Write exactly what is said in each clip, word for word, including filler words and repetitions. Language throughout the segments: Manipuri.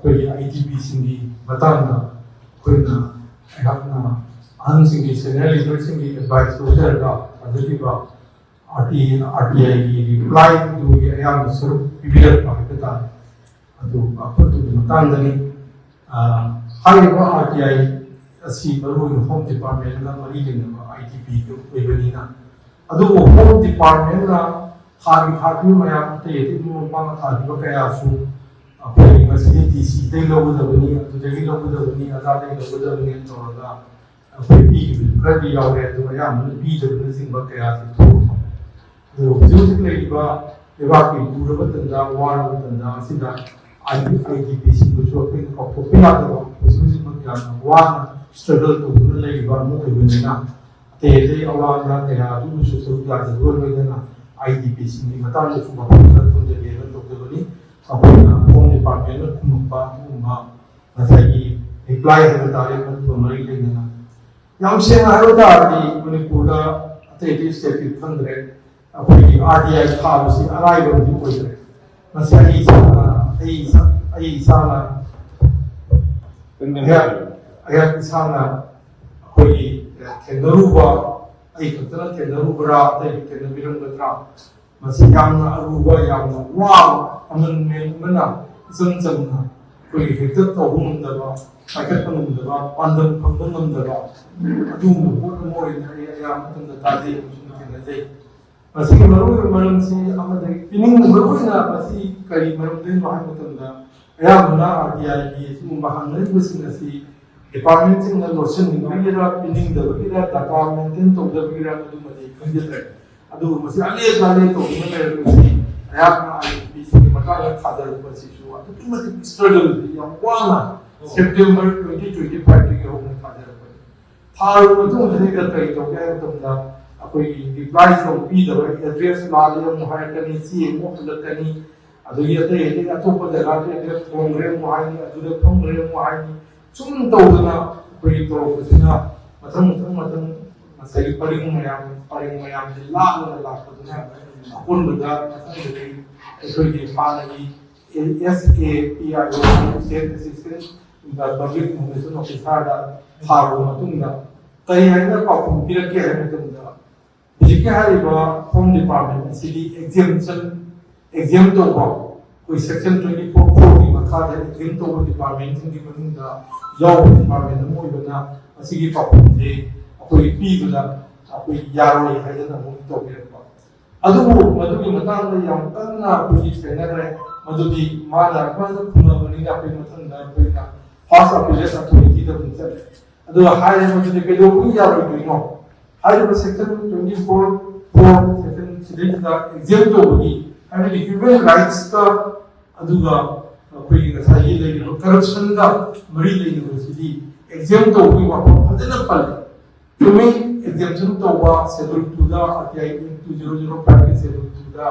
ꯑꯩꯈꯣꯏꯒꯤ ꯑꯥꯏ ꯗꯤ ꯄꯤꯁꯤꯡꯒꯤ ꯃꯇꯥꯡꯗ ꯑꯩꯈꯣꯏꯅ, ꯑꯩꯍꯥꯛꯅ ꯑꯍꯟꯁꯤꯡꯒꯤ, ꯁꯦꯅꯤꯌꯔ ꯂꯤꯗꯔꯁꯤꯡꯒꯤ ꯑꯦꯗꯚꯥꯏꯁ ꯂꯧꯖꯔꯒ ꯊꯥꯖꯈꯤꯕ ꯑꯥꯔ ꯇꯤ ꯑꯥꯔ ꯇꯤ ꯑꯥꯏꯒꯤ ꯔꯤꯄ꯭ꯂꯥꯏꯗꯨꯒꯤ ꯑꯌꯥꯝꯕ ꯁꯔꯨꯛ ꯄꯤꯕꯤꯔꯛꯄ ꯍꯥꯏꯕ ꯇꯥꯔꯦ꯫ ꯑꯗꯨ ꯑꯗꯨꯒꯤ ꯃꯇꯥꯡꯗꯅꯤ꯫ ꯑ, ꯍꯥꯏꯔꯤꯕ ꯑꯥꯔ ꯇꯤ ꯑꯥꯏ ꯑꯁꯤ ꯃꯔꯨꯑꯣꯏꯅ ꯍꯣꯝ ꯗꯤꯄꯥꯔꯠꯃꯦꯟꯒ ꯃꯔꯤ ꯂꯩꯅꯕ ꯑꯥꯏ ꯗꯤ ꯄꯤꯗꯨ ꯑꯣꯏꯕꯅꯤꯅ, ꯑꯗꯨꯕꯨ ꯍꯣꯝ ꯗꯤꯄꯥꯔꯠꯃꯦꯟꯅ ꯊꯥꯒꯤ ꯊꯥꯈꯤꯕ ꯃꯌꯥꯝ, ꯑꯇꯩ ꯑꯇꯩ ꯃꯔꯨꯞ ꯃꯄꯥꯡꯅ ꯊꯥꯈꯤꯕ ꯀꯌꯥꯁꯨ ꯑꯩꯈꯣꯏ ꯉꯁꯤꯗꯤ ꯗꯤ ꯁꯤꯗꯒꯤ ꯂꯧꯒꯗꯕꯅꯤ, ꯑꯗꯨꯗꯒꯤ ꯂꯧꯒꯗꯕꯅꯤ, ꯑꯗꯥꯗꯒꯤ ꯂꯧꯒꯗꯕꯅꯤ ꯇꯧꯔꯒ ꯑꯩꯈꯣꯏ ꯄꯤꯈꯤꯕꯁꯨ ꯈꯔꯗꯤ ꯌꯥꯎꯔꯦ꯫ ꯑꯗꯨ ꯑꯌꯥꯝꯕꯅ ꯄꯤꯗꯕꯅꯆꯤꯡꯕ ꯀꯌꯥꯁꯨ ꯊꯣꯛꯄ꯫ ꯑꯗꯨꯒ ꯍꯧꯖꯤꯛ ꯍꯧꯖꯤꯛ ꯂꯩꯔꯤꯕ ꯂꯩꯕꯥꯛꯀꯤ ꯂꯨꯔꯕ ꯇꯟꯖꯥ, ꯋꯥꯔꯕ ꯇꯟꯖꯥ ꯑꯁꯤꯗ ꯑꯥꯏ ꯗꯤ ꯄꯤꯁꯤꯡꯕꯨꯁꯨ ꯑꯩꯈꯣꯏꯅ ꯀꯥꯎꯊꯣꯛꯄ ꯌꯥꯗꯕ, ꯍꯧꯖꯤꯛ ꯍꯧꯖꯤꯛꯃꯛ ꯌꯥꯝꯅ ꯋꯥꯅ ꯁ꯭ꯇ꯭ꯔꯒꯜ ꯇꯧꯗꯨꯅ ꯂꯩꯔꯤꯕ ꯑꯃ ꯑꯣꯏꯕꯅꯤꯅ, ꯑꯇꯩ ꯑꯇꯩ ꯑꯋꯥ ꯑꯅꯥ ꯀꯌꯥ ꯑꯗꯨꯕꯨꯁꯨ ꯁꯔꯨꯛ ꯌꯥꯗꯕ ꯑꯣꯏꯔꯣꯏꯗꯅ ꯑꯥꯏ ꯗꯤ ꯄꯤꯁꯤꯡꯒꯤ ꯃꯇꯥꯡꯗꯁꯨ ꯋꯥꯐꯝ ꯈꯔ ꯊꯝꯖꯒꯦꯅ ꯇꯧꯖꯕꯅꯤ꯫ ꯑꯩꯈꯣꯏꯅ ꯍꯣꯝ ꯗꯤꯄꯥꯔꯠꯃꯦꯟꯅ ꯈꯨꯝꯃꯛꯄ ꯑꯗꯨꯒꯨꯝꯕ ꯉꯁꯥꯏꯒꯤ ꯔꯤꯄ꯭ꯂꯥꯏ ꯍꯥꯏꯕ ꯇꯥꯔꯦ, ꯃꯗꯨꯒ ꯃꯔꯤ ꯂꯩꯅꯅ ꯌꯥꯝ ꯁꯦꯡꯅ ꯍꯥꯏꯕ ꯇꯥꯔꯗꯤ ꯃꯅꯤꯄꯨꯔꯗ ꯑꯇꯩ ꯑꯇꯩ ꯁ꯭ꯇꯦꯠꯀꯤ ꯈꯪꯗ꯭ꯔꯦ, ꯑꯩꯈꯣꯏꯒꯤ ꯑꯥꯔ ꯇꯤ ꯑꯥꯏ ꯊꯥꯕꯁꯤ ꯑꯔꯥꯏꯕ ꯑꯃꯗꯤ ꯑꯣꯏꯗ꯭ꯔꯦ꯫ ꯃꯁꯤ ꯑꯩ ꯏꯁꯥꯅ, ꯑꯩ ꯏꯁꯥ-, ꯑꯩ ꯏꯁꯥꯅ, ꯑꯩꯍꯥꯛ, ꯑꯩꯍꯥꯛ ꯏꯁꯥꯅ ꯑꯩꯈꯣꯏꯒꯤ ꯊꯦꯡꯅꯔꯨꯕ, ꯑꯩ ꯈꯛꯇꯅ ꯊꯦꯡꯅꯔꯨꯕ꯭ꯔꯥ, ꯑꯇꯩ ꯊꯦꯡꯅꯕꯤꯔꯝꯒꯗ꯭ꯔꯥ, ꯃꯁꯤ ꯌꯥꯝꯅ ꯑꯔꯨꯕ, ꯌꯥꯝꯅ ꯋꯥꯕ ꯑꯃꯟ ꯑꯃꯅ ꯏꯆꯝ ꯆꯝꯅ ꯑꯩꯈꯣꯏꯒꯤ ꯍꯦꯛꯇ ꯇꯧꯕ ꯉꯝꯗꯕ, ꯄꯥꯏꯈꯠꯄ ꯉꯝꯗꯕ, ꯄꯥꯟꯗꯝ ꯐꯪꯕ ꯉꯝꯗꯕ ꯑꯗꯨꯒꯨꯝꯕ ꯄꯣꯠ ꯑꯃ ꯑꯣꯏꯅ ꯑꯩ ꯑꯌꯥꯝꯕ ꯃꯇꯝꯗ ꯇꯥꯖꯩ ꯑꯃꯁꯨꯡ ꯊꯦꯡꯅꯖꯩ꯫ ꯃꯁꯤꯒꯤ ꯃꯔꯨꯑꯣꯏꯕ ꯃꯔꯝꯁꯤ ꯑꯃꯗꯒꯤ ꯄꯤꯅꯤꯡꯕ, ꯃꯔꯨꯑꯣꯏꯅ ꯃꯁꯤ ꯀꯔꯤ ꯃꯔꯝꯗꯒꯤꯅꯣ ꯍꯥꯏꯕ ꯃꯇꯝꯗ ꯑꯌꯥꯝꯕꯅ ꯑꯥꯔ ꯇꯤ ꯑꯥꯏꯒꯤ ꯁꯤꯒꯨꯝꯕ ꯍꯪꯅꯔꯤꯕꯁꯤꯡ ꯑꯁꯤ ꯗꯤꯄꯥꯔꯠꯃꯦꯟꯁꯤꯡꯅ ꯂꯣꯠꯁꯤꯟꯅꯤꯡꯕꯒꯤꯔ, ꯄꯤꯅꯤꯡꯗꯕꯒꯤꯔ, ꯗꯥꯇꯥ ꯃꯦꯟꯇꯦꯟ ꯇꯧꯗꯕꯒꯤꯔ, ꯃꯗꯨꯃꯗꯤ ꯈꯪꯖꯗ꯭ꯔꯦ꯫ ꯑꯗꯨꯕꯨ ꯃꯁꯤ ꯑꯂꯦ ꯆꯥꯂꯦ ꯇꯧꯗꯨꯅ ꯂꯩꯔꯛꯄꯁꯤ ꯑꯩꯍꯥꯛꯅ ꯑꯥꯏ ꯗꯤ ꯄꯤꯁꯤꯡꯒꯤ ꯃꯇꯥꯡꯗ ꯊꯥꯖꯔꯛꯄ ꯑꯁꯤꯁꯨ ꯑꯗꯨꯛꯀꯤ ꯃꯇꯤꯛ ꯁ꯭ꯇ꯭ꯔꯒꯜꯁꯤ ꯌꯥꯝ ꯋꯥꯅ ꯁꯦꯞꯇꯦꯝꯕꯔ ꯇ꯭ꯋꯦꯟꯇꯤ ꯇ꯭ꯋꯦꯟꯇꯤ ꯐꯥꯏꯚꯇꯒꯤ ꯍꯧꯅ ꯊꯥꯖꯔꯛꯄꯅꯤ꯫ ꯊꯥꯔꯕ ꯃꯇꯨꯡ ꯑꯁꯤꯗ ꯀꯔꯤ ꯇꯧꯒꯦ ꯍꯥꯏꯕ ꯃꯇꯝꯗ ꯑꯩꯈꯣꯏꯒꯤ ꯔꯤꯄ꯭ꯂꯥꯏꯁꯨ ꯑꯃꯨꯛ ꯄꯤꯗꯕ, ꯑꯦꯗ꯭ꯔꯦꯁ ꯂꯥꯜꯂꯦ ꯑꯃꯨꯛ ꯍꯥꯏꯔꯛꯀꯅꯤ, ꯆꯦ ꯑꯃꯨꯛ ꯍꯜꯂꯛꯀꯅꯤ, ꯑꯗꯒꯤ ꯑꯇꯩ ꯑꯇꯩ ꯑꯇꯣꯞꯄ ꯖꯒꯥꯗ ꯑꯦꯗ꯭ꯔꯦꯁ ꯍꯣꯡꯈ꯭ꯔꯦ ꯑꯃꯨꯛ ꯍꯥꯏꯅꯤ, ꯑꯗꯨꯗ ꯐꯪꯈ꯭ꯔꯦ ꯑꯃꯨꯛ ꯍꯥꯏꯅꯤ, ꯁꯨꯝ ꯇꯧꯗꯅ ꯑꯩꯈꯣꯏꯒꯤ ꯇꯧꯔꯛꯄꯁꯤꯅ ꯃꯊꯪ ꯃꯊꯪ ꯃꯊꯪ ꯉꯁꯥꯏꯒꯤ ꯄꯔꯤꯡ ꯃꯌꯥꯝ, ꯄꯔꯤꯡ ꯃꯌꯥꯝꯁꯦ ꯂꯥꯛꯂꯒ ꯂꯥꯛꯄꯗꯨꯅ ꯑꯀꯣꯟꯕꯗ ꯃꯊꯪꯗꯗꯤ ꯑꯩꯈꯣꯏꯒꯤ ꯍꯥꯟꯅꯒꯤ S A P I O, State Assistant Public Information Officer ꯗ ꯊꯥꯔꯕ ꯃꯇꯨꯡꯗ ꯀꯔꯤ ꯍꯥꯏꯅ ꯄꯥꯎꯈꯨꯝ ꯄꯤꯔꯛꯀꯦ ꯍꯥꯏꯕ ꯃꯇꯝꯗ, ꯍꯧꯖꯤꯛꯀꯤ ꯍꯥꯏꯔꯤꯕ Home Department ꯑꯁꯤꯗꯤ exemption, exempt ꯇꯧꯕ, ꯑꯩꯈꯣꯏ Section twenty four four ꯒꯤ ꯃꯈꯥꯗ exempt ꯇꯧꯕ department ꯁꯤꯡꯒꯤ ꯃꯅꯨꯡꯗ ꯌꯥꯎꯕ department ꯑꯃ ꯑꯣꯏꯕꯅ, ꯃꯁꯤꯒꯤ ꯄꯥꯎꯈꯨꯝꯁꯦ ꯑꯩꯈꯣꯏ ꯄꯤꯕꯗ ꯑꯩꯈꯣꯏ ꯌꯥꯔꯣꯏ ꯍꯥꯏꯗꯅ ꯑꯃꯨꯛ ꯇꯧꯕꯤꯔꯛꯄ꯫ ꯑꯗꯨꯕꯨ ꯃꯗꯨꯒꯤ ꯃꯇꯥꯡꯗ ꯌꯥꯝ ꯀꯟꯅ ꯑꯩꯈꯣꯏꯒꯤ ꯊꯦꯡꯅꯈ꯭ꯔꯦ꯫ ꯃꯗꯨꯗꯤ ꯃꯥꯅ ꯑꯩꯈꯣꯏꯅ ꯈꯨꯝꯃꯕꯅꯤꯅ ꯑꯩꯈꯣꯏ ꯃꯊꯪꯗ ꯑꯩꯈꯣꯏꯅ First Appellate Authority ꯗ ꯑꯃꯨꯛ ꯆꯠꯂꯦ꯫ ꯑꯗꯨꯒ ꯍꯥꯏꯔꯦ, ꯃꯗꯨꯗꯤ ꯀꯩꯗꯧꯕꯒꯤ ꯌꯥꯔꯣꯏꯗꯣꯏꯅꯣ? ꯍꯥꯏꯔꯤꯕ Section twenty four four, Section ꯁꯤꯗꯩꯁꯤꯗ exempt ꯇꯧꯕꯒꯤ, ꯍꯥꯏꯕꯗꯤ human rights ꯀ ꯑꯗꯨꯒ ꯑꯩꯈꯣꯏꯒꯤ ꯉꯁꯥꯏꯒꯤ ꯂꯩꯔꯤꯕ corruption ꯒ ꯃꯔꯤ ꯂꯩꯅꯕꯁꯤꯗꯤ exempt ꯇꯧꯕꯒꯤ ꯋꯥꯐꯝ ꯐꯖꯅ ꯄꯜꯂꯦ꯫ ꯆꯨꯝꯃꯤ, exemption ꯇꯧꯕ Schedule two the, R T I Act two zero zero five ꯀꯤ Schedule two ꯗ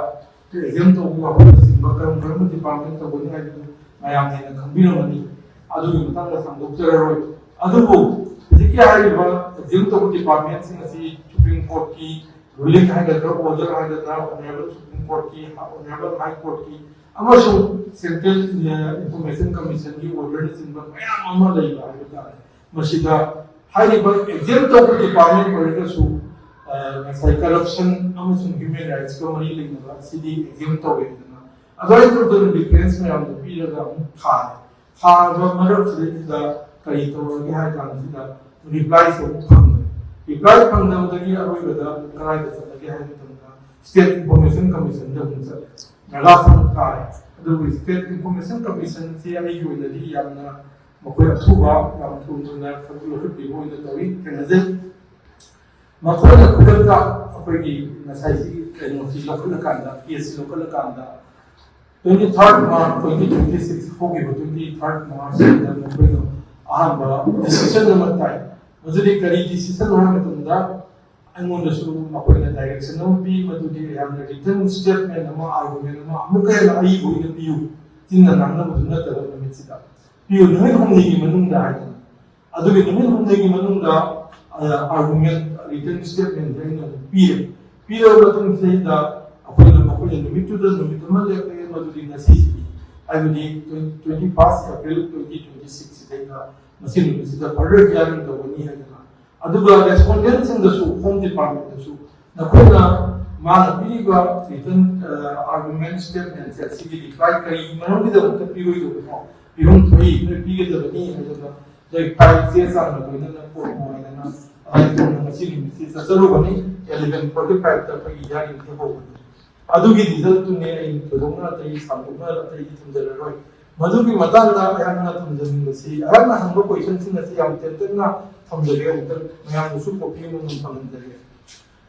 exempt ꯇꯧꯕꯒꯤ ꯋꯥꯐꯝꯅꯆꯤꯡꯕ ꯀꯔꯝ ꯀꯔꯝꯕ department ꯇꯧꯒꯅꯤ ꯍꯥꯏꯕꯗꯨ ꯃꯌꯥꯝꯅ ꯍꯦꯟꯅ ꯈꯪꯕꯤꯔꯝꯒꯅꯤ꯫ ꯑꯗꯨꯒꯤ ꯃꯇꯥꯡꯗ ꯁꯥꯡꯗꯣꯛꯆꯔꯔꯣꯏ꯫ ꯑꯗꯨꯕꯨ ꯍꯧꯖꯤꯛꯀꯤ ꯍꯥꯏꯔꯤꯕ exempt ꯇꯧꯕ department ꯁꯤꯡ ꯑꯁꯤ Supreme Court ꯀꯤ ruling ꯍꯥꯏꯒꯗ꯭ꯔꯥ, order ꯍꯥꯏꯒꯗ꯭ꯔꯥ, Honorable Supreme Court ꯀꯤ, Honorable High Court ꯀꯤ ꯑꯃꯁꯨꯡ Central Information Commission ꯒꯤ order ꯅꯆꯤꯡꯕ ꯃꯌꯥꯝ ꯑꯃ ꯂꯩꯕ ꯍꯥꯏꯕ ꯇꯥꯔꯦ꯫ ꯃꯁꯤꯗ ꯍꯥꯏꯔꯤꯕ exempt ꯇꯧꯕ department ꯑꯣꯏꯔꯒꯁꯨ, ꯑ, ꯉꯁꯥꯏ corruption ꯑꯃꯁꯨꯡ human rights ꯀ ꯃꯔꯤ ꯂꯩꯅꯕ ꯑꯁꯤꯗꯤ exempt ꯇꯧꯋꯦꯗꯅ, ꯑꯗꯨꯃꯥꯏꯅ ꯇꯧꯗꯅ reference ꯃꯌꯥꯝꯗꯣ ꯄꯤꯔꯒ ꯑꯃꯨꯛ ꯊꯥꯔꯦ꯫ ꯊꯥꯔꯕ ꯃꯔꯛꯁꯤꯗꯩꯁꯤꯗ ꯀꯔꯤ ꯇꯧꯔꯒꯦ ꯍꯥꯏ ꯀꯥꯟꯁꯤꯗ reply ꯁꯦ ꯑꯃꯨꯛ ꯐꯪꯗ꯭ꯔꯦ꯫ Reply ꯐꯪꯗꯕꯗꯒꯤ ꯑꯔꯣꯏꯕꯗ ꯀꯗꯥꯏꯗ ꯆꯠꯂꯒꯦ ꯍꯥꯏꯕ ꯃꯇꯝꯗ State Information Commission ꯗ ꯑꯃꯨꯛ ꯆꯠꯂꯦ꯫ ꯅꯥꯒꯥ ꯐꯪ ꯇꯥꯔꯦ꯫ ꯑꯗꯨꯕꯨ State Information Commission ꯁꯤ ꯑꯩꯒꯤ ꯑꯣꯏꯅꯗꯤ ꯌꯥꯝꯅ ꯃꯈꯣꯏ ꯑꯊꯨꯕ, ꯌꯥꯝ ꯊꯨꯅ ꯊꯕꯛ ꯂꯧꯈꯠꯄꯤꯕ ꯑꯣꯏꯅ ꯇꯧꯏ, ꯊꯦꯡꯅꯖꯩ꯫ ꯃꯈꯣꯏꯅ ꯈꯨꯗꯛꯇ ꯑꯩꯈꯣꯏꯒꯤ ꯉꯁꯥꯏꯒꯤ ꯀꯩꯅꯣꯁꯤ ꯂꯧꯈꯠꯂꯀꯥꯟꯗ, case ꯁꯤ ꯂꯧꯈꯠꯂꯀꯥꯟꯗ, twenty third March twenty twenty six, ꯍꯧꯈꯤꯕ twenty third March ꯁꯤꯗ ꯃꯈꯣꯏꯅ ꯑꯍꯥꯟꯕ decision ꯑꯃ ꯇꯥꯏ꯫ ꯃꯗꯨꯗꯤ ꯀꯔꯤ decision ꯍꯥꯏꯕ ꯃꯇꯝꯗ, ꯑꯩꯉꯣꯟꯗꯁꯨ ꯃꯈꯣꯏꯅ direction ꯑꯃ ꯄꯤ, ꯃꯗꯨꯗꯤ ꯌꯥꯝꯅ written statement ꯑꯃ, argument ꯑꯃ ꯑꯃꯨꯛꯀ ꯍꯦꯟꯅ ꯑꯏꯕ ꯑꯣꯏꯅ ꯄꯤꯌꯨ, ꯆꯤꯟꯅ ꯉꯥꯡꯅꯕꯗꯨ ꯅꯠꯇꯕ ꯅꯨꯃꯤꯠꯁꯤꯗ ꯄꯤꯌꯨ, ꯅꯨꯃꯤꯠ ꯍꯨꯝꯅꯤꯒꯤ ꯃꯅꯨꯡꯗ ꯍꯥꯏꯗꯅ꯫ ꯑꯗꯨꯒꯤ ꯅꯨꯃꯤꯠ ꯍꯨꯝꯅꯤꯒꯤ ꯃꯅꯨꯡꯗ, ꯑ, argument, written statement ꯑꯩꯅ ꯑꯃꯨꯛ ꯄꯤꯔꯦ꯫ ꯄꯤꯔꯕ ꯃꯇꯨꯡꯁꯤꯗ ꯑꯩꯈꯣꯏꯅ, ꯃꯈꯣꯏꯅ ꯅꯨꯃꯤꯠꯇꯨꯗ ꯅꯨꯃꯤꯠ ꯑꯃ ꯂꯦꯞꯄꯛꯑꯦ, ꯃꯗꯨꯗꯤ ꯉꯁꯤꯁꯤꯅꯤ꯫ ꯍꯥꯏꯕꯗꯤ twenty first April twenty twenty six ꯁꯤꯗꯩꯗ ꯃꯁꯤ ꯅꯨꯃꯤꯠꯁꯤꯗ further hearing ꯇꯧꯒꯅꯤ ꯍꯥꯏꯗꯅ, ꯑꯗꯨꯒ respondent ꯁꯤꯡꯗꯁꯨ, Home Department ꯇꯁꯨ ꯅꯈꯣꯏꯅ ꯃꯥꯅ ꯄꯤꯔꯤꯕ written argument statement ꯁꯦ ꯑꯁꯤꯒꯤ reply ꯀꯔꯤ ꯃꯔꯝꯒꯤꯗꯃꯛꯇ ꯄꯤꯔꯣꯏꯗꯕꯅꯣ, ꯄꯤꯐꯝ ꯊꯣꯛꯏ, ꯅꯣꯏ ꯄꯤꯒꯗꯕꯅꯤ ꯍꯥꯏꯗꯅ ꯅꯣꯏ file ꯆꯦ ꯆꯥꯡꯒ ꯂꯣꯏꯅꯅ ꯄꯨꯔꯛꯑꯣ ꯍꯥꯏꯗꯅ ꯑꯗꯨꯃꯥꯏꯅ ꯇꯧꯗꯅ ꯉꯁꯤ ꯅꯨꯃꯤꯠꯁꯤ ꯆꯠꯆꯔꯨꯕꯅꯤ꯫ Eleven forty five ꯇ ꯑꯩꯈꯣꯏꯒꯤ hearing ꯁꯤ ꯍꯧꯕꯅꯤ꯫ ꯑꯗꯨꯒꯤ result ꯇꯨꯅꯦ ꯑꯩ ꯊꯣꯏꯗꯣꯛꯅ ꯑꯇꯩ ꯁꯟꯗꯣꯛꯅ ꯑꯇꯩꯗꯤ ꯊꯝꯖꯔꯔꯣꯏ꯫ ꯃꯗꯨꯒꯤ ꯃꯇꯥꯡꯗ ꯑꯩꯍꯥꯛꯅ ꯊꯝꯖꯅꯤꯡꯕꯁꯤ, ꯑꯩꯍꯥꯛꯅ ꯍꯪꯕ question ꯁꯤꯡ ꯑꯁꯤ ꯌꯥꯝ ꯇꯦꯟꯇꯛꯅ ꯊꯝꯖꯒꯦ, ꯑꯃꯨꯛꯇꯪ ꯃꯌꯥꯝꯗꯁꯨ copy ꯑꯃꯃꯝ ꯐꯪꯍꯟꯖꯒꯦ꯫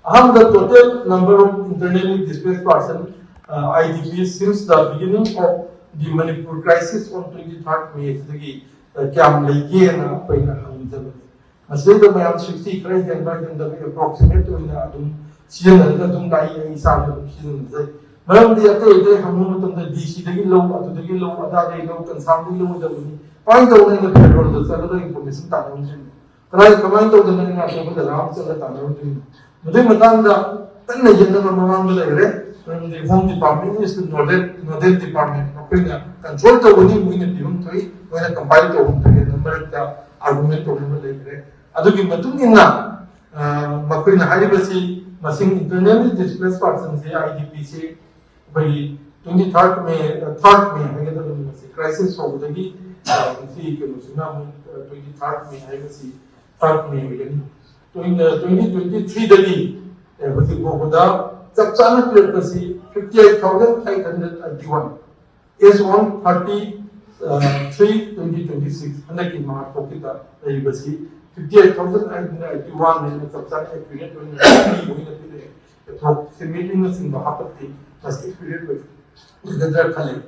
ꯑꯍꯥꯟꯕꯗ, total number of internally displaced person, uh, I D Ps since the beginning of the Manipur crisis on twenty third May ꯁꯤꯗꯒꯤ, uh, ꯀꯌꯥꯝ ꯂꯩꯒꯦꯅ ꯑꯩꯈꯣꯏꯅ ꯍꯪꯖꯕꯅꯤ꯫ ꯃꯁꯤꯗꯩꯗ ꯃꯌꯥꯝ sixty ꯈꯔ ꯍꯦꯟꯕ ꯍꯦꯟꯗꯕ approximate ꯑꯣꯏꯅ ꯑꯗꯨꯝ ꯁꯤꯖꯤꯟꯅꯔꯒ ꯑꯗꯨꯝ ꯂꯥꯛꯏ, ꯑꯩ ꯏꯁꯥꯅ ꯑꯗꯨꯝ ꯁꯤꯖꯤꯟꯅꯖꯩ꯫ ꯃꯔꯝꯗꯤ ꯑꯇꯩ ꯑꯇꯩ ꯍꯪꯕ ꯃꯇꯝꯗ D C ꯗꯒꯤ ꯂꯧ, ꯑꯗꯨꯗꯒꯤ ꯂꯧ, ꯑꯗꯥꯗꯒꯤ ꯂꯧ, ꯀꯟꯁꯥꯡꯗꯒꯤ ꯂꯧꯒꯗꯕꯅꯤ꯫ ꯀꯃꯥꯏꯅ ꯇꯧꯗꯅ ꯑꯩꯅ federal ꯗ ꯆꯠꯂꯒ information ꯇꯥꯟꯅꯔꯝꯗꯣꯏꯅꯣ? ꯀꯗꯥꯏ, ꯀꯃꯥꯏꯅ ꯇꯧꯗꯅ ꯑꯩꯅ ꯑꯇꯣꯞꯄ ꯖꯒꯥ ꯑꯃ ꯆꯠꯂ ꯇꯥꯟꯅꯔꯨꯗꯣꯏꯅꯣ? ꯃꯗꯨꯒꯤ ꯃꯇꯥꯡꯗ ꯀꯟꯅ ꯌꯦꯠꯅꯕ ꯃꯃꯥꯡꯗ ꯂꯩꯈ꯭ꯔꯦ꯫ ꯃꯔꯝꯗꯤ Home Department is the nodal, nodal department, ꯃꯈꯣꯏꯅ control ꯇꯧꯒꯅꯤ, ꯃꯣꯏꯅ ꯄꯤꯐꯝ ꯊꯣꯛꯏ, ꯃꯣꯏꯅ compile ꯇꯧꯐꯝ ꯊꯣꯛꯏ, ꯑꯗꯨ ꯃꯔꯛꯇ argument ꯇꯧꯅꯕ ꯂꯩꯈ꯭ꯔꯦ꯫ ꯑꯗꯨꯒꯤ ꯃꯇꯨꯡ ꯏꯟꯅ, ꯑ, ꯃꯈꯣꯏꯅ ꯍꯥꯏꯔꯤꯕꯁꯤ ꯃꯁꯤꯡ internally displaced person ꯁꯤ, I D P ꯁꯤ ꯑꯩꯈꯣꯏꯒꯤ twenty third May, third May ꯍꯥꯏꯒꯗꯕꯅꯤ, ꯃꯁꯤ crisis ꯍꯧꯕꯗꯒꯤ, ꯑ, ꯉꯁꯤ ꯀꯩꯅꯣꯁꯤꯅ ꯑꯃꯨꯛ, ꯑ, twenty third May ꯍꯥꯏꯕꯁꯤ third May ꯑꯣꯏꯒꯅꯤ꯫ Twenty, twenty twenty three ꯗꯒꯤ, ꯑ, ꯍꯧꯖꯤꯛ ꯐꯥꯎꯕꯗ ꯆꯞ ꯆꯥꯅ ꯄꯤꯔꯛꯄꯁꯤ fifty eight thousand eight hundred eighty one꯫ As on thirty three twenty twenty six, ꯍꯟꯗꯛꯀꯤ March ꯐꯥꯎꯒꯤꯗ ꯂꯩꯔꯤꯕꯁꯤ fifty eight thousand eight hundred eighty one ꯍꯥꯏꯅ ꯆꯞ ꯆꯥꯅ accurate ꯑꯣꯏꯅ ꯃꯣꯏꯅ ꯄꯤꯔꯛꯑꯦ꯫ Approximately ꯅꯆꯤꯡꯕ ꯍꯥꯞꯄꯗꯤ ꯃꯁꯤ accurate ꯑꯣꯏꯒꯗ꯭ꯔꯥ ꯈꯜꯂꯤ꯫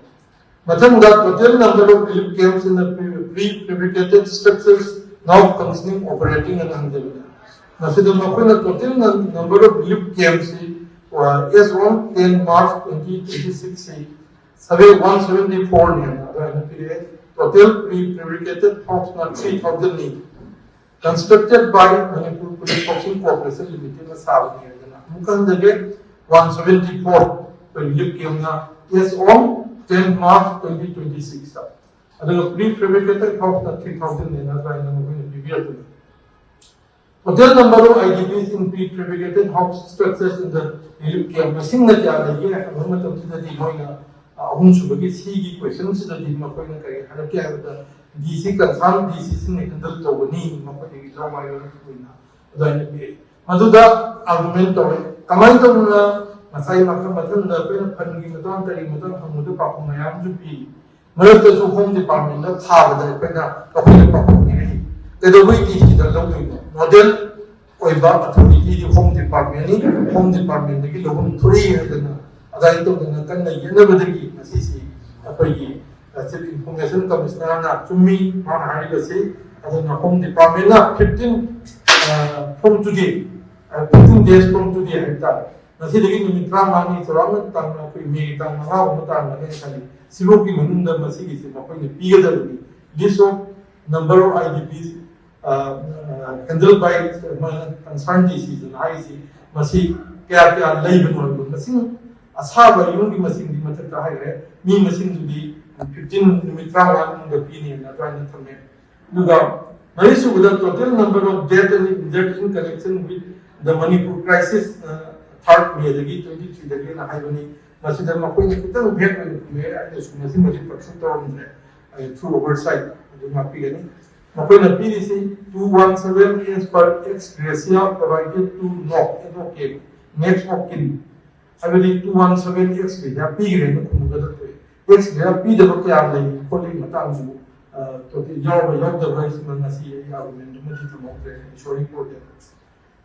ꯃꯊꯪꯗ, total number of relief camps in the pre-, prefabricated structures now functioning, operating ꯑꯅ ꯍꯪꯖꯕꯅꯤ꯫ ꯃꯁꯤꯗ ꯃꯈꯣꯏꯅ total num-, number of relief camps ꯁꯤ, uh, as on ten March twenty twenty six ꯁꯤ seven, one seventy four ꯅꯦꯅ ꯑꯗꯨꯃꯥꯏꯅ ꯄꯤꯔꯛꯑꯦ꯫ Total pre-, prefabricated house ꯅ three thousand ꯅꯤ꯫ Constructed by Manipur Police Housing Corporation Limited ꯅ ꯁꯥꯕꯅꯤ ꯍꯥꯏꯗꯅ ꯑꯃꯨꯛ ꯍꯟꯖꯒꯦ, one seventy four ꯑꯩꯈꯣꯏ relief camp ꯅ as on ten March twenty twenty-six ꯑꯗꯨꯒ pre fabricated house ꯅ three thousand ꯅꯦꯅ ꯑꯗꯨꯃꯥꯏꯅ ꯃꯈꯣꯏꯅ ꯄꯤꯕꯤꯔꯛꯄꯅꯤ꯫ Total number of IDPs in pre-fabricated house structures in the relief camp ꯃꯁꯤꯡꯅ ꯀꯌꯥ ꯂꯩꯒꯦ ꯍꯪꯕ ꯃꯇꯝꯁꯤꯗꯗꯤ ꯃꯣꯏꯅ ꯑꯍꯨꯝꯁꯨꯕꯒꯤ ꯁꯤꯒꯤ ꯀꯣꯏꯁꯟꯁꯤꯗꯗꯤ ꯃꯈꯣꯏꯅ ꯀꯔꯤ ꯍꯥꯏꯔꯛꯀꯦ ꯍꯥꯏꯕꯗ DC concern DC ꯁꯤꯡꯅ handle ꯇꯧꯒꯅꯤ ꯃꯈꯣꯏꯗꯒꯤ ꯂꯧ ꯍꯥꯏꯕ ꯑꯣꯏꯅ ꯑꯗꯨꯃꯥꯏꯅ ꯄꯤꯔꯛꯏ꯫ ꯃꯗꯨꯗ argument ꯇꯧꯔꯦ꯫ ꯀꯃꯥꯏꯅ ꯇꯧꯗꯅ ꯉꯁꯥꯏ ꯃꯈꯜ ꯃꯊꯪꯗ ꯑꯩꯈꯣꯏꯅ fund ꯒꯤ ꯃꯇꯥꯡ ꯀꯔꯤ ꯃꯇꯥꯡ ꯍꯪꯕꯗ ꯄꯥꯎꯈꯨꯝ ꯃꯌꯥꯝꯁꯨ ꯄꯤ꯫ ꯃꯔꯛꯇꯁꯨ Home Department ꯅ ꯊꯥꯕꯗ ꯑꯩꯈꯣꯏꯅ ꯑꯩꯈꯣꯏꯅ ꯄꯥꯎꯈꯨꯝ ꯄꯤꯔꯛꯏ꯫ ꯀꯩꯗꯧꯕꯩ DC ꯗ ꯂꯧꯗꯣꯏꯅꯣ? Nodal ꯑꯣꯏꯕ authority ꯗꯤ Home Department ꯅꯤ꯫ Home Department ꯗꯒꯤ ꯂꯧꯐꯝ ꯊꯣꯛꯏ ꯍꯥꯏꯗꯅ ꯑꯗꯨꯃꯥꯏꯅ ꯇꯧꯗꯅ ꯀꯟꯅ ꯌꯦꯠꯅꯕꯗꯒꯤ ꯉꯁꯤꯁꯤ ꯑꯩꯈꯣꯏꯒꯤ Chief Information Commissioner ꯅ ꯆꯨꯝꯃꯤ ꯃꯥꯅ ꯍꯥꯏꯔꯤꯕꯁꯤ꯫ ꯑꯗꯨꯅ Home Department ꯅ fifteen from today, fifteen days from today ꯍꯥꯏꯕ ꯇꯥꯔꯦ, ꯉꯁꯤꯗꯒꯤ ꯅꯨꯃꯤꯠ ꯇꯔꯥꯃꯉꯥꯅꯤ ꯆꯥꯎꯔꯥꯛꯅ ꯇꯥꯡ ꯑꯩꯈꯣꯏ May ꯒꯤ ꯇꯥꯡ ꯃꯉꯥꯒꯨꯝꯕ ꯇꯥꯔꯝꯒꯅꯤ ꯈꯜꯂꯤ꯫ ꯁꯤꯐꯥꯎꯒꯤ ꯃꯅꯨꯡꯗ ꯃꯁꯤꯒꯤꯁꯤ ꯃꯈꯣꯏꯅ ꯄꯤꯒꯗꯕꯅꯤ꯫ List of number of IDPs handled by concerned DC ꯗꯅ ꯍꯥꯏꯔꯤꯁꯤ ꯃꯁꯤ ꯀꯌꯥ ꯀꯌꯥ ꯂꯩꯕꯅꯣ ꯍꯥꯏꯕꯗꯣ ꯃꯁꯤꯡ ꯑꯁꯥꯕ ꯌꯨꯝꯒꯤ ꯃꯁꯤꯡꯗꯤ ꯃꯊꯛꯇ ꯍꯥꯏꯈ꯭ꯔꯦ꯫ ꯃꯤ ꯃꯁꯤꯡꯗꯨꯗꯤ fifteen ꯅꯨꯃꯤꯠ ꯇꯔꯥꯃꯉꯥ ꯃꯅꯨꯡꯗ ꯄꯤꯅꯤꯅ ꯑꯗꯨꯃꯥꯏꯅ ꯊꯝꯃꯦ꯫ ꯑꯗꯨꯒ ꯃꯔꯤꯁꯨꯕꯗ total number of death and injured in connection with the Manipur crisis, third May ꯗꯒꯤ twenty three ꯗꯒꯤꯅ ꯍꯥꯏꯕꯅꯤ꯫ ꯃꯁꯤꯗ ꯃꯈꯣꯏꯅ ꯈꯤꯇꯪ vague ꯑꯣꯏꯅ ꯈꯨꯝꯃꯦ꯫ ꯑꯩꯅꯁꯨ ꯃꯁꯤꯃꯗꯤ pursue ꯇꯧꯔꯝꯗ꯭ꯔꯦ꯫ ꯑꯩ through oversight ꯑꯗꯨ ꯉꯥꯛꯄꯤꯒꯅꯤ꯫ ꯃꯈꯣꯏꯅ ꯄꯤꯔꯤꯁꯤ two one seven as per ex gratia provided to NOC, NOC, next of kin ꯍꯥꯏꯕꯗꯤ two one seven ex gratia ꯄꯤꯈ꯭ꯔꯦꯅ ꯈꯨꯝꯃꯒꯗꯕ ꯊꯣꯛꯏ꯫ Ex gratia ꯄꯤꯗꯕ ꯀꯌꯥ ꯂꯩ ꯈꯣꯠꯂꯤ ꯃꯇꯥꯡꯁꯤꯕꯨ ꯇꯣꯇꯦꯜ ꯌꯥꯎꯕ ꯌꯥꯎꯗꯕ ꯍꯥꯏꯁꯤꯃ ꯉꯁꯤ ꯑꯩ argument ꯑꯃꯗꯤ ꯊꯝꯍꯧꯗ꯭ꯔꯦ, sorry for that꯫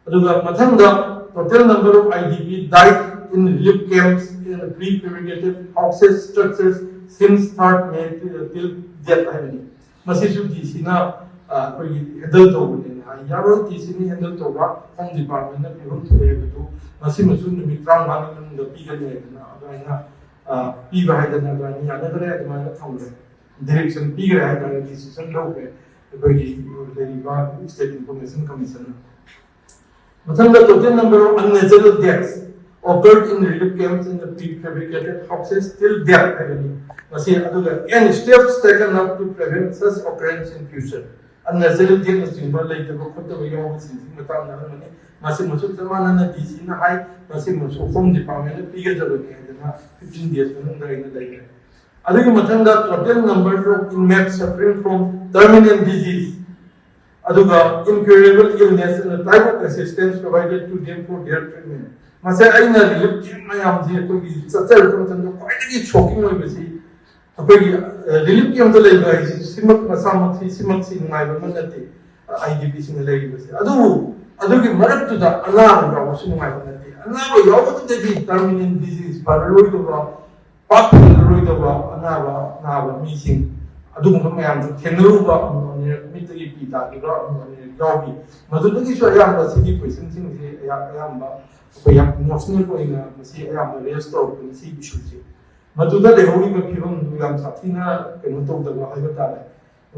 ꯑꯗꯨꯒ ꯃꯊꯪꯗ total number of IDP died in relief camps in pre-fabricated houses structures since third May till date ꯍꯥꯏꯕꯅꯤ꯫ ꯃꯁꯤꯁꯨ DC ꯅ ꯑꯩꯈꯣꯏꯒꯤ handle ꯇꯧꯕꯅꯦꯅ ꯍꯥꯏ꯫ ꯌꯥꯔꯣꯏ, DC ꯅ handle ꯇꯧꯕ, Home Department ꯅ ꯄꯤꯐꯝ ꯊꯣꯛꯑꯦ ꯍꯥꯏꯕꯗꯨ ꯃꯁꯤꯃꯁꯨ ꯅꯨꯃꯤꯠ ꯇꯔꯥꯃꯉꯥꯒꯤ ꯃꯅꯨꯡꯗ ꯄꯤꯒꯅꯤ ꯍꯥꯏꯗꯅ ꯑꯗꯨꯃꯥꯏꯅ ꯄꯤꯕ ꯍꯥꯏꯗꯅ ꯑꯗꯨꯃꯥꯏꯅ ꯌꯥꯅꯈ꯭ꯔꯦ꯫ ꯑꯗꯨꯃꯥꯏꯅ ꯊꯝꯈ꯭ꯔꯦ꯫ Direction ꯄꯤꯈ꯭ꯔꯦ ꯍꯥꯏꯇꯥꯔꯦ, decision ꯂꯧꯈ꯭ꯔꯦ ꯑꯩꯈꯣꯏꯒꯤ ꯂꯩꯔꯤꯕ State Information Commission ꯅ꯫ ꯃꯊꯪꯗ total number of unnatural deaths occurred in relief camps in the prefabricated houses till death ꯍꯥꯏꯕꯅꯤ꯫ ꯃꯁꯤ ꯑꯗꯨꯒ and steps taken up to prevent such occurrence in future꯫ Unnatural deathꯅꯆꯤꯡꯕ ꯂꯩꯇꯕ ꯈꯣꯠꯇꯕ ꯌꯥꯎꯕꯁꯤꯡꯁꯤꯒꯤ ꯃꯇꯥꯡꯗ ꯍꯪꯒꯅꯤ꯫ ꯃꯁꯤꯃꯁꯨ ꯆꯞ ꯃꯥꯟꯅꯅ ꯗꯤ ꯁꯤꯅ ꯍꯥꯏ, ꯃꯁꯤꯃꯁꯨ ꯍꯣꯝ ꯗꯤꯄꯥꯔꯠꯃꯦꯟꯅ ꯄꯤꯒꯗꯕꯅꯤ ꯍꯥꯏꯗꯅ fifteen days ꯃꯅꯨꯡꯗ ꯑꯩꯅ ꯂꯩꯔꯦ꯫ ꯑꯗꯨꯒꯤ ꯃꯊꯪꯗ total number of inmates suffering from terminal disease ꯑꯗꯨꯒ incurable illness and the type of assistance provided to them for their treatment꯫ ꯃꯁꯤ ꯑꯩꯅ ꯔꯤꯂꯤꯐ ꯀꯦꯝ ꯃꯌꯥꯝꯁꯤ ꯑꯩꯈꯣꯏꯒꯤ ꯆꯠꯆꯔꯛꯄ ꯃꯇꯝꯗ ꯈ꯭ꯋꯥꯏꯗꯒꯤ ꯁꯣꯛꯀꯤꯡ ꯑꯣꯏꯕꯁꯤ ꯑꯩꯈꯣꯏꯒꯤ ꯔꯤꯂꯤꯐ ꯀꯦꯝꯗ ꯂꯩꯕ ꯍꯥꯏꯁꯤ ꯁꯤꯃꯛ ꯃꯁꯥꯃꯛꯁꯤ ꯁꯤꯃꯛꯁꯤ ꯅꯨꯡꯉꯥꯏꯕ ꯑꯃ ꯅꯠꯇꯦ꯫ ꯑꯥꯏ ꯗꯤ ꯄꯤꯁꯤꯡꯅ ꯂꯩꯔꯤꯕꯁꯦ ꯑꯗꯨꯕꯨ ꯑꯗꯨꯒꯤ ꯃꯔꯛꯇꯨꯗ ꯑꯅꯥꯕ ꯌꯥꯎꯕꯁꯨ ꯅꯨꯡꯉꯥꯏꯕ ꯅꯠꯇꯦ꯫ ꯑꯅꯥꯕ ꯌꯥꯎꯕꯗꯨꯗꯒꯤ terminal disease ꯐꯔꯔꯣꯏꯗꯕ ꯄꯥꯛ ꯐꯪꯂꯔꯣꯏꯗꯕ ꯑꯅꯥꯕ ꯅꯥꯕ ꯃꯤꯁꯤꯡ ꯑꯗꯨꯒꯨꯝꯕ ꯃꯌꯥꯝꯗꯨ ꯊꯦꯡꯅꯔꯨꯕ ꯑꯃꯨꯛ ꯑꯅꯤꯔꯛ ꯃꯤꯠꯇꯒꯤ ꯄꯤ ꯇꯥꯈꯤꯕ ꯑꯃꯨꯛ ꯑꯅꯤꯔꯛ ꯌꯥꯎꯈꯤ꯫ ꯃꯗꯨꯗꯒꯤꯁꯨ ꯑꯌꯥꯝꯕ ꯁꯤꯒꯤ ꯄꯣꯏꯖꯟꯁꯤꯡꯁꯤ ꯑꯌꯥꯝ- ꯑꯌꯥꯝꯕ ꯑꯩꯈꯣꯏ ꯌꯥꯝ ꯏꯃꯣꯁꯅꯦꯜ ꯑꯣꯏꯅ ꯃꯁꯤ ꯑꯌꯥꯝꯕ ꯔꯦꯁ ꯇꯧꯔꯛꯄꯅꯤ ꯁꯤꯒꯤ ꯏꯁꯨꯁꯦ꯫ ꯃꯗꯨꯗ ꯂꯩꯍꯧꯔꯤꯕ ꯐꯤꯕꯝꯗꯨ ꯌꯥꯝ ꯁꯥꯊꯤꯅ ꯀꯩꯅꯣ ꯇꯧꯗꯕ ꯍꯥꯏꯕ ꯇꯥꯔꯦ꯫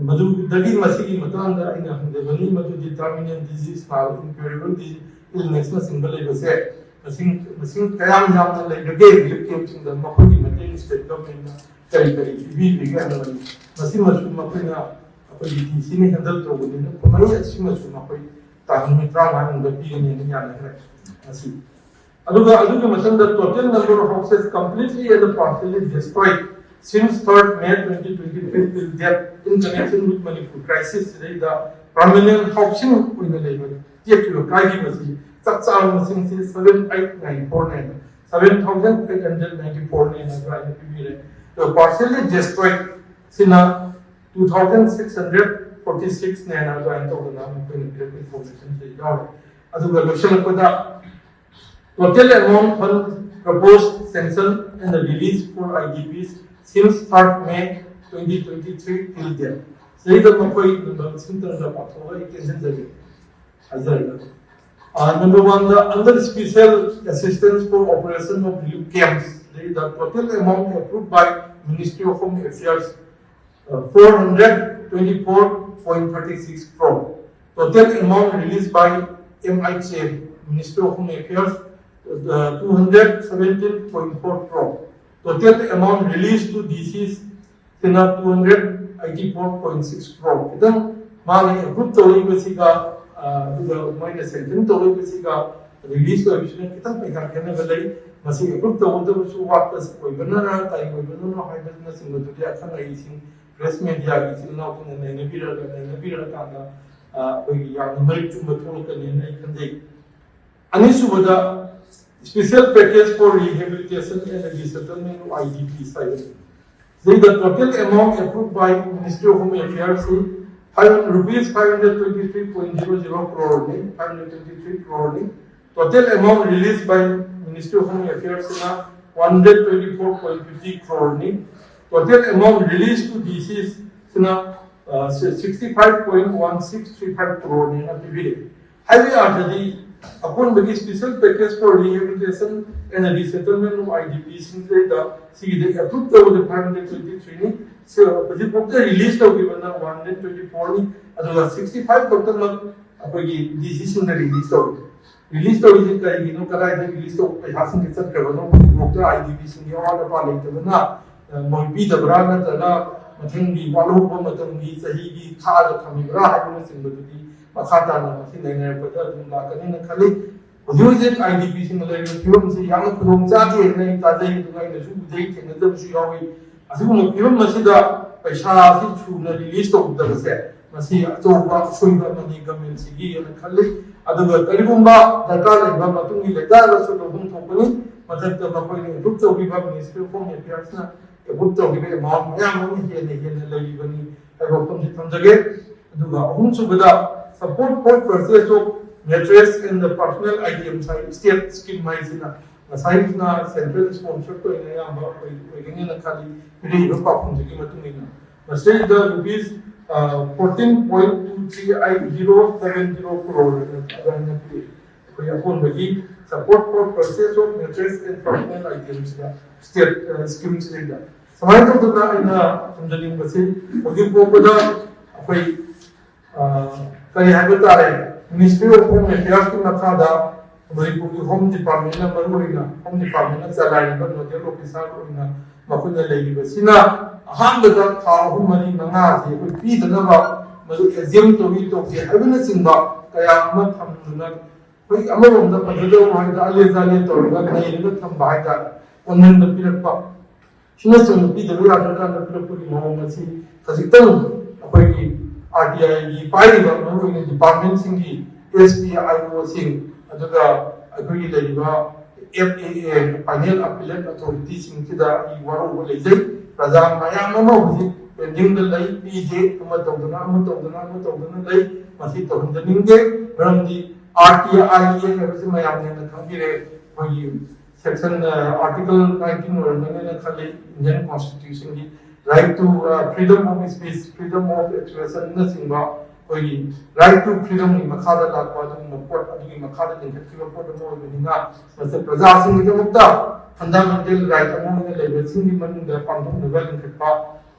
ꯃꯗꯨꯗꯒꯤ ꯃꯁꯤꯒꯤ ꯃꯇꯥꯡꯗ ꯑꯩꯅ ꯍꯪꯖꯕꯅꯤ, ꯃꯗꯨꯗꯤ terminal disease ꯅꯥꯕ, incurable illnessꯅꯆꯤꯡꯕ ꯂꯩꯕꯁꯦ ꯃꯁꯤꯡ ꯃꯁꯤꯡ ꯀꯌꯥꯝ ꯌꯥꯝꯅ ꯂꯩꯕꯒꯦ ꯔꯤꯂꯤꯐ ꯀꯦꯝꯞꯁꯤꯡꯗ? ꯃꯈꯣꯏꯒꯤ ꯃꯇꯦꯡ ꯁ꯭ꯇꯦꯠ ꯒꯚꯔꯟꯃꯦꯟꯠꯅ ꯀꯔꯤ ꯀꯔꯤ ꯄꯤꯕꯤꯕꯒꯦ ꯍꯥꯏꯕꯅꯤ꯫ ꯃꯁꯤꯃꯁꯨ ꯃꯈꯣꯏꯅ ꯑꯩꯈꯣꯏꯒꯤ ꯗꯤ ꯁꯤꯅ ꯍꯦꯟꯗꯜ ꯇꯧꯕꯅꯤꯅ ꯀꯨꯝꯍꯩ ꯑꯁꯤꯃꯁꯨ ꯃꯈꯣꯏ ꯇꯥꯡ ꯅꯨꯃꯤꯠ ꯇꯔꯥꯃꯉꯥ ꯃꯅꯨꯡꯗ ꯄꯤꯒꯅꯤꯅ ꯌꯥꯅꯈ꯭ꯔꯦ꯫ ꯃꯁꯤ ꯑꯗꯨꯒ ꯑꯗꯨꯒꯤ ꯃꯊꯪꯗ total number of houses completely and partially destroyed since third May twenty twenty-three till date in connection with Manipur crisis ꯁꯤꯗꯩꯗ permanent housing ꯑꯣꯏꯅ ꯂꯩꯕ ꯇꯦꯛꯈꯤꯕ ꯀꯥꯏꯈꯤꯕꯁꯤ ꯆꯞ ꯆꯥꯕ ꯃꯁꯤꯡꯁꯤ seven eight nine four ꯅꯦ, seven thousand eight hundred ninety four ꯅꯦ ꯍꯥꯏꯅ ꯄꯤꯕꯤꯔꯦ꯫ ꯑꯗꯨꯒ partially destroyed ꯁꯤꯅ two thousand six hundred forty six ꯅꯦꯅ ꯑꯗꯨꯃꯥꯏꯅ ꯇꯧꯗꯅ ꯃꯈꯣꯏꯅ ꯄꯤꯔꯛꯄ information ꯁꯤ ꯌꯥꯎꯔꯦ꯫ ꯑꯗꯨꯒ ꯂꯣꯏꯁꯤꯜꯂꯛꯄꯗ total amount fund proposed, sanction and release for I D Ps since third May twenty twenty-three till date ꯁꯤꯗꯩꯗ ꯃꯈꯣꯏ ꯅꯝꯕꯔ ꯃꯁꯤꯡ ꯇꯔꯨꯛꯇ ꯄꯥꯊꯣꯛꯑꯒ ꯑꯩ ꯇꯦꯟꯁꯤꯟꯖꯒꯦ ꯍꯥꯏꯖꯔꯒ꯫ Uh, number one, the under special assistance for operation of relief camps, the total amount approved by Ministry of Home Affairs, uh, four hundred twenty-four point thirty-six crore. Total amount released by M H A, Ministry of Home Affairs, two hundred seventeen point four crore. Total amount released to D Cs ꯁꯤꯅ two hundred eighty four point six crore, ꯈꯤꯇꯪ ꯃꯥꯅ ꯑꯦꯄ꯭ꯔꯨꯞ ꯇꯧꯔꯤꯕꯁꯤꯒ ꯑꯗꯨꯒ ꯃꯣꯏꯅ ꯁꯦꯡꯁꯟ ꯇꯧꯔꯤꯕꯁꯤꯒ ꯔꯤꯂꯤꯁ ꯑꯣꯏꯕꯁꯤꯅ ꯈꯤꯇꯪ ꯄꯩꯁꯥ ꯈꯦꯠꯅꯕ ꯂꯩ꯫ ꯃꯁꯤ ꯑꯦꯄ꯭ꯔꯨꯞ ꯇꯧꯒꯗꯕꯁꯨ ꯋꯥꯠꯄ ꯑꯣꯏꯕꯅꯔ ꯀꯔꯤ ꯑꯣꯏꯕꯅꯣ ꯍꯥꯏꯕꯅꯆꯤꯡꯕꯗꯨꯗꯤ ꯑꯈꯪ ꯑꯍꯩꯁꯤꯡ, ꯄ꯭ꯔꯦꯁ ꯃꯦꯗꯤꯌꯥꯒꯤ ꯏꯆꯤꯜ ꯏꯅꯥꯎꯁꯤꯡꯅ ꯅꯩꯅꯕꯤꯔꯒ ꯅꯩꯅꯕꯤꯔꯀꯥꯟꯗ ꯑꯩꯈꯣꯏꯒꯤ ꯌꯥꯝꯅ ꯃꯔꯤꯛ ꯆꯨꯝꯕ ꯊꯣꯛꯂꯛꯀꯅꯤꯅ ꯑꯩ ꯈꯟꯖꯩ꯫ ꯑꯅꯤꯁꯨꯕꯗ, special package for rehabilitation and resettlement of I D Ps ꯍꯥꯏꯕꯅꯤ꯫ ꯁꯤꯗ total amount approved by Ministry of Home Affairs ꯁꯤ five rupees five hundred twenty three point zero zero crore ꯅꯤ, five hundred twenty three crore ꯅꯤ꯫ Total amount released by Ministry of Home Affairs ꯁꯤꯅ one hundred twenty four point fifty crore ꯅꯤ꯫ Total amount released to D Cs ꯁꯤꯅ sixty five point one six three five crore ꯅꯦꯅ ꯄꯤꯕꯤꯔꯦ꯫ ꯍꯥꯏꯕ ꯌꯥꯔꯒꯗꯤ ꯑꯄꯨꯟꯕꯒꯤ special package for rehabilitation and resettlement of I D P ꯁꯤꯡꯁꯤꯗꯩꯗ ꯁꯤꯒꯤꯗ ꯑꯦꯄ꯭ꯔꯨꯞ ꯇꯧꯕꯗ five hundred twenty three ꯅꯤ꯫ ꯍꯧꯖꯤꯛꯐꯥꯎꯗ ꯔꯤꯂꯤꯁ ꯇꯧꯈꯤꯕꯅ one hundred twenty four ꯅꯤ꯫ ꯑꯗꯨꯒ sixty five ꯈꯛꯇꯃꯛ ꯑꯩꯈꯣꯏꯒꯤ D C ꯁꯤꯡꯗ ꯔꯤꯂꯤꯁ ꯇꯧꯏ꯫ ꯔꯤꯂꯤꯁ ꯇꯧꯔꯤꯁꯦ ꯀꯔꯤꯒꯤꯅꯣ, ꯀꯗꯥꯏꯗ ꯔꯤꯂꯤꯁ ꯇꯧꯕ ꯄꯩꯁꯥꯁꯤꯡꯁꯦ ꯆꯠꯈ꯭ꯔꯕꯅꯣ? ꯍꯧꯖꯤꯛꯐꯥꯎꯗ I D P ꯁꯤꯡꯒꯤ ꯑꯋꯥꯠ ꯑꯄꯥ ꯂꯩꯇꯕꯅ ꯃꯣꯏ ꯄꯤꯗꯕ꯭ꯔꯥ, ꯅꯠꯇ꯭ꯔꯒ ꯃꯊꯪꯒꯤ ꯋꯥꯠꯍꯧꯕ ꯃꯇꯝꯒꯤ ꯆꯍꯤꯒꯤ ꯈꯥꯛꯑꯒ ꯊꯝꯃꯤꯕ꯭ꯔꯥ ꯍꯥꯏꯕꯅꯆꯤꯡꯕꯗꯨꯗꯤ ꯃꯈꯥ ꯇꯥꯅ ꯃꯁꯤ ꯅꯩꯅꯔꯛꯄꯗ ꯑꯗꯨꯝ ꯂꯥꯛꯀꯅꯤꯅ ꯈꯜꯂꯤ꯫ ꯍꯧꯖꯤꯛ ꯍꯧꯖꯤꯛ I D P ꯁꯤꯡꯅ ꯂꯩꯔꯤꯕ ꯐꯤꯕꯝꯁꯤ ꯌꯥꯝꯅ ꯈꯨꯗꯣꯡ ꯆꯥꯗꯦ ꯍꯥꯏꯅ ꯑꯩ ꯇꯥꯖꯩ, ꯑꯗꯨꯒ ꯑꯩꯅꯁꯨ ꯎꯖꯩ, ꯊꯦꯡꯅꯖꯕꯁꯨ ꯌꯥꯎꯏ꯫ ꯑꯁꯤꯒꯨꯝꯕ ꯐꯤꯕꯝ ꯑꯁꯤꯗ ꯄꯩꯁꯥ ꯑꯁꯤ ꯁꯨꯅ ꯔꯤꯂꯤꯁ ꯇꯧꯗꯕꯁꯦ ꯃꯁꯤ ꯑꯆꯧꯕ ꯑꯁꯣꯏꯕ ꯑꯃꯅꯤ ꯒꯃꯦꯟꯁꯤꯒꯤ ꯍꯥꯏꯅ ꯈꯜꯂꯤ꯫ ꯑꯗꯨꯒ ꯀꯔꯤꯒꯨꯝꯕ ꯗꯔꯀꯥꯔ ꯂꯩꯕ ꯃꯇꯨꯡꯒꯤ ꯂꯩꯇꯥꯔꯒꯁꯨ ꯂꯧꯐꯝ ꯊꯣꯛꯄꯅꯤ꯫ ꯃꯊꯛꯇ ꯃꯈꯣꯏꯅ ꯑꯦꯄ꯭ꯔꯨꯞ ꯇꯧꯈꯤꯕ, Ministry of Home Affairs ꯅ ꯑꯦꯄ꯭ꯔꯨꯞ ꯇꯧꯈꯤꯕ ꯑꯦꯃꯥꯎꯟ ꯃꯌꯥꯝ ꯑꯃ ꯍꯦꯟꯅ ꯍꯦꯟꯅ ꯂꯩꯔꯤꯕꯅꯤ ꯍꯥꯏꯕ ꯋꯥꯐꯝꯁꯤ ꯊꯝꯖꯒꯦ꯫ ꯑꯗꯨꯒ ꯑꯍꯨꯝꯁꯨꯕꯗ, support for purchase of mattress and the personal items ꯍꯥꯏ ꯁ꯭ꯇꯦꯠ ꯁ꯭ꯀꯤꯝ ꯍꯥꯏꯁꯤꯅ ꯉꯁꯥꯏꯅ ꯁꯦꯟꯇ꯭ꯔꯦꯜ ꯁ꯭ꯄꯣꯟꯁꯔ ꯑꯣꯏꯅ ꯑꯌꯥꯝꯕ ꯑꯣꯏ-, ꯑꯣꯏꯒꯅꯤꯅ ꯈꯜꯂꯤ꯫ ꯄꯤꯔꯛꯏꯕ ꯄꯥꯎꯈꯨꯝꯁꯤꯒꯤ ꯃꯇꯨꯡ ꯏꯟꯅ ꯃꯁꯤꯗꯩꯗ rupees fourteen point two three eight zero seven zero crore ꯑꯗꯨꯃꯥꯏꯅ ꯄꯤꯔꯛꯏ꯫ ꯑꯩꯈꯣꯏ ꯑꯀꯣꯟꯕꯒꯤ support for purchase of mattress and personal items ꯁꯤꯗ ꯁ꯭ꯇꯦꯠ ꯁ꯭ꯀꯤꯝꯁꯤꯗꯩꯗ ꯁꯨꯃꯥꯏꯅ ꯇꯧꯗꯅ ꯑꯩꯅ ꯊꯝꯖꯅꯤꯡꯕꯁꯤ, ꯍꯧꯖꯤꯛ ꯐꯥꯎꯕꯗ ꯑꯩꯈꯣꯏ ꯀꯔꯤ ꯍꯥꯏꯕ ꯇꯥꯔꯦ, Ministry of Home Affairs ꯀꯤ ꯃꯈꯥꯗ ꯃꯅꯤꯄꯨꯔꯒꯤ ꯍꯣꯝ ꯗꯤꯄꯥꯔꯠꯃꯦꯟꯅ ꯃꯔꯨꯑꯣꯏꯅ ꯍꯣꯝ ꯗꯤꯄꯥꯔꯠꯃꯦꯟꯅ ꯆꯂꯥꯏꯔꯤꯕ ꯅꯣꯗꯦꯜ ꯑꯣꯐꯤꯁꯥꯔ ꯑꯣꯏꯅ ꯃꯈꯣꯏꯅ ꯂꯩꯔꯤꯕꯁꯤꯅ ꯑꯍꯥꯟꯕꯗ ꯊꯥ ꯑꯍꯨꯝ ꯃꯔꯤ ꯃꯉꯥꯁꯤ ꯑꯩꯈꯣꯏ ꯄꯤꯗꯅꯕ ꯃꯗꯨ ꯑꯦꯖꯦꯝ ꯇꯧꯏ ꯇꯧꯗꯦ ꯍꯥꯏꯕꯅꯆꯤꯡꯕ ꯀꯌꯥ ꯑꯃ ꯊꯝꯗꯨꯅ ꯑꯩꯈꯣꯏ ꯑꯃꯔꯣꯝꯗ ꯐꯖꯗꯕ ꯍꯥꯏꯗ ꯑꯂꯦ ꯆꯥꯂꯦ ꯇꯧꯔꯒ ꯅꯩꯔꯒ ꯊꯝꯕ ꯍꯥꯏꯇꯥꯔꯦ, ꯑꯣꯟꯍꯟꯕ ꯄꯤꯔꯛꯄ꯫ ꯁꯤꯅꯆꯤꯡꯕ ꯄꯤꯗꯕ ꯌꯥꯗ꯭ꯔꯀꯥꯟꯗ ꯄꯤꯔꯛꯄꯒꯤ ꯃꯑꯣꯡ ꯑꯁꯤ ꯈꯖꯤꯛꯇꯪ ꯑꯩꯈꯣꯏꯒꯤ ꯑꯥꯔ ꯇꯤ ꯑꯥꯏꯒꯤ ꯄꯥꯏꯔꯤꯕ ꯃꯔꯨꯑꯣꯏꯅ ꯗꯤꯄꯥꯔꯠꯃꯦꯟꯁꯤꯡꯒꯤ ꯑꯦꯁ ꯄꯤ ꯑꯥꯏ ꯑꯣꯁꯤꯡ, ꯑꯗꯨꯒ ꯑꯩꯈꯣꯏꯒꯤ ꯂꯩꯔꯤꯕ ꯑꯦꯐ ꯑꯦ ꯑꯦ, ꯐꯥꯏꯅꯦꯜ ꯑꯄꯤꯂꯦꯠ ꯑꯣꯊꯣꯔꯤꯇꯤꯁꯤꯡꯁꯤꯗ ꯑꯩ ꯋꯥꯔꯧꯕ ꯂꯩꯖꯩ꯫ ꯄ꯭ꯔꯖꯥ ꯃꯌꯥꯝ ꯑꯃ ꯍꯧꯖꯤꯛ ꯄꯦꯟꯗꯤꯡꯗ ꯂꯩ, ꯄꯤꯗꯦ, ꯑꯃ ꯇꯧꯗꯅ ꯑꯃ ꯇꯧꯗꯅ ꯑꯃ ꯇꯧꯗꯅ ꯂꯩ꯫ ꯃꯁꯤ ꯇꯧꯍꯟꯖꯅꯤꯡꯗꯦ꯫ ꯃꯔꯝꯗꯤ ꯑꯥꯔ ꯇꯤ ꯑꯥꯏ ꯑꯦ ꯍꯥꯏꯕꯁꯤ ꯃꯌꯥꯝꯅ ꯍꯦꯟꯅ ꯈꯪꯕꯤꯔꯦ꯫ ꯑꯩꯈꯣꯏꯒꯤ ꯁꯦꯛꯁꯟ, ꯑ, ꯑꯥꯔꯇꯤꯀꯜ ꯅꯥꯏꯟꯇꯤꯟ ꯑꯣꯏꯔꯝꯒꯅꯤꯅ ꯈꯜꯂꯤ, ꯏꯟꯗꯤꯌꯟ ꯀꯣꯟꯁꯇꯤꯇ꯭ꯌꯨꯁꯟꯒꯤ right to, ꯑ, freedom of speech, freedom of expressionꯅꯆꯤꯡꯕ ꯑꯩꯈꯣꯏꯒꯤ right to freedomꯒꯤ ꯃꯈꯥꯗ ꯂꯥꯛꯄ ꯑꯗꯨꯒꯨꯝꯕ ꯄꯣꯠ, ꯑꯗꯨꯒꯤ ꯃꯈꯥꯗ ꯂꯤꯡꯈꯠꯈꯤꯕ ꯄꯣꯠ ꯑꯃ ꯑꯣꯏꯕꯅꯤꯅ, ꯃꯁꯤ ꯄ꯭ꯔꯖꯥꯁꯤꯡꯒꯤꯗꯃꯛꯇ ꯐꯟꯗꯥꯃꯦꯟꯇꯦꯜ ꯔꯥꯏꯠ ꯑꯃ ꯑꯣꯏꯅ ꯂꯩꯕꯁꯤꯡꯒꯤ ꯃꯅꯨꯡꯗ ꯄꯥꯡꯊꯣꯛꯅꯕ ꯂꯤꯡꯈꯠꯄ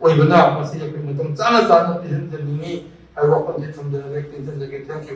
ꯑꯣꯏꯕꯅ, ꯃꯁꯤ ꯑꯩꯈꯣꯏ ꯃꯇꯝ ꯆꯥꯅ ꯆꯥꯅ ꯄꯤꯍꯟꯖꯅꯤꯡꯏ ꯍꯥꯏꯕ ꯋꯥꯐꯝꯁꯤ ꯊꯝꯖꯔꯒ ꯑꯩ ꯇꯦꯟꯁꯤꯟꯖꯒꯦ꯫ Thank you꯫